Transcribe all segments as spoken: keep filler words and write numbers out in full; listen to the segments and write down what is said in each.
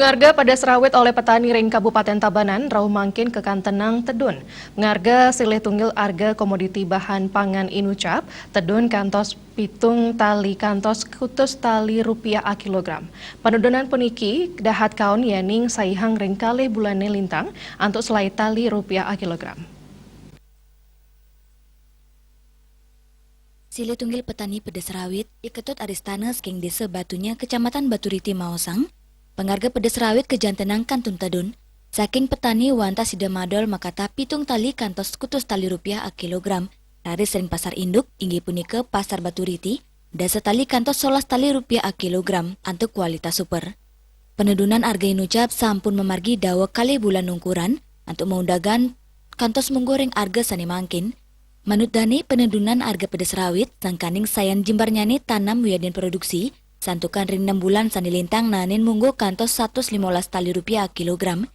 Harga pedes rawit oleh petani ring Kabupaten Tabanan rauh mangkin kekantenang tedun. Ngarga silih tunggil arga komoditi bahan pangan inucap, tedun kantos pitung tali kantos kutus tali rupiah a kilogram. Penudunan puniki dahat kaon yening saihang ring kalih bulane lintang antuk selae tali rupiah a kilogram. Silih tunggil petani pedes rawit, I Ketut Aristana saking Desa Batunya, Kecamatan Baturiti maosang, pangarga pedes rawit kajantenang kantun tedun. Saking petani wantah sida madol makatah pitung tali kantos kutus tali rupiah a kilogram, raris ring pasar induk, inggih punika Pasar Baturiti, dasa tali kantos solas tali rupiah a kilogram antuk kualitas super. Penudunan arga inucap sampun mamargi daweg kalih bulan ungkuran antuk maundagan kantos mungguh ring arga sane mangkin. Manut dane, penudunan arga pedes rawit sangkaning sayan jimbarnyane tanem wiadin produksi, santukan ring nem bulan sane lintang naenin mungguh kantos satus limolas tali rupiah a kilogram.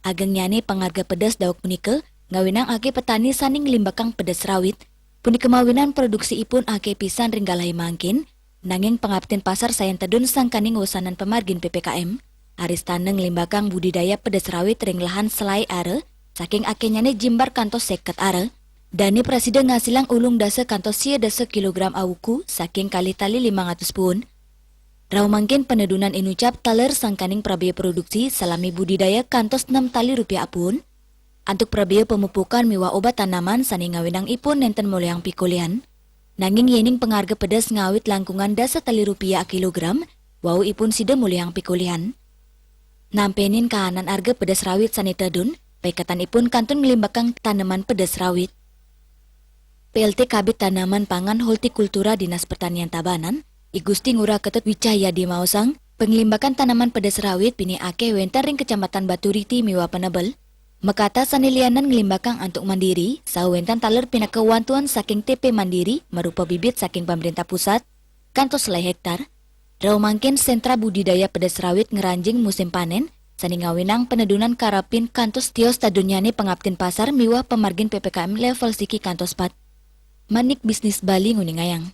Agengnyane pangarga pedes daweg punika ngawinang akeh petani sane nglimbakang pedes rawit, punika mawinan produksiipun akeh pisan ring galahe mangkin, nanging pangaptin pasar sayan tedun sangkaning wesanan pamargin P P K M. Aristana nglimbakang budidaya pedes rawit ring lahan selae ara, saking akehnyane jimbar kantos seket ara. Dane prasida ngasilang ulung dasa kantos sia dasa kilogram a wuku saking kalih tali limang atus puun. Rauh mangkin penudunan inucap taler sangkaning prabea produksi salami budidaya kantos nem tali rupiah a puun. Antuk prabea pemupukan miwah obat tanaman sane ngawinang ipun nenten molihang pikolihan. Nanging yening pangarga pedes ngawit langkungan dasa tali rupiah a kilogram, wau ipun sida molihang pikolihan. Nampenin kahanan arga pedes rawit sane tedun, paiketan ipun kantun nglimbakang taneman pedes rawit. P L T Kabid Tanaman Pangan Hortikultura Dinas Pertanian Tabanan, I Gusti Ngurah Ketut Wicahyadi maosang, panglimbakan tanaman pedes rawit pinih akeh wenten ring Kecamatan Baturiti miwah Penebel. Makatah sane lianan nglimbakang antuk mandiri, saha wenten taler pinaka wantuan saking T P Mandiri marupa bibit saking pamrentah pusat, kantos selae hektar. Rauh mangkin sentra budidaya pedes rawit ngranjing musim panen, sane ngawinang penedunan karapin kantos tios tedunnyane pangaptin pasar miwah pamargin P P K M level siki kantos pat. Manik Bisnis Bali nguningayang.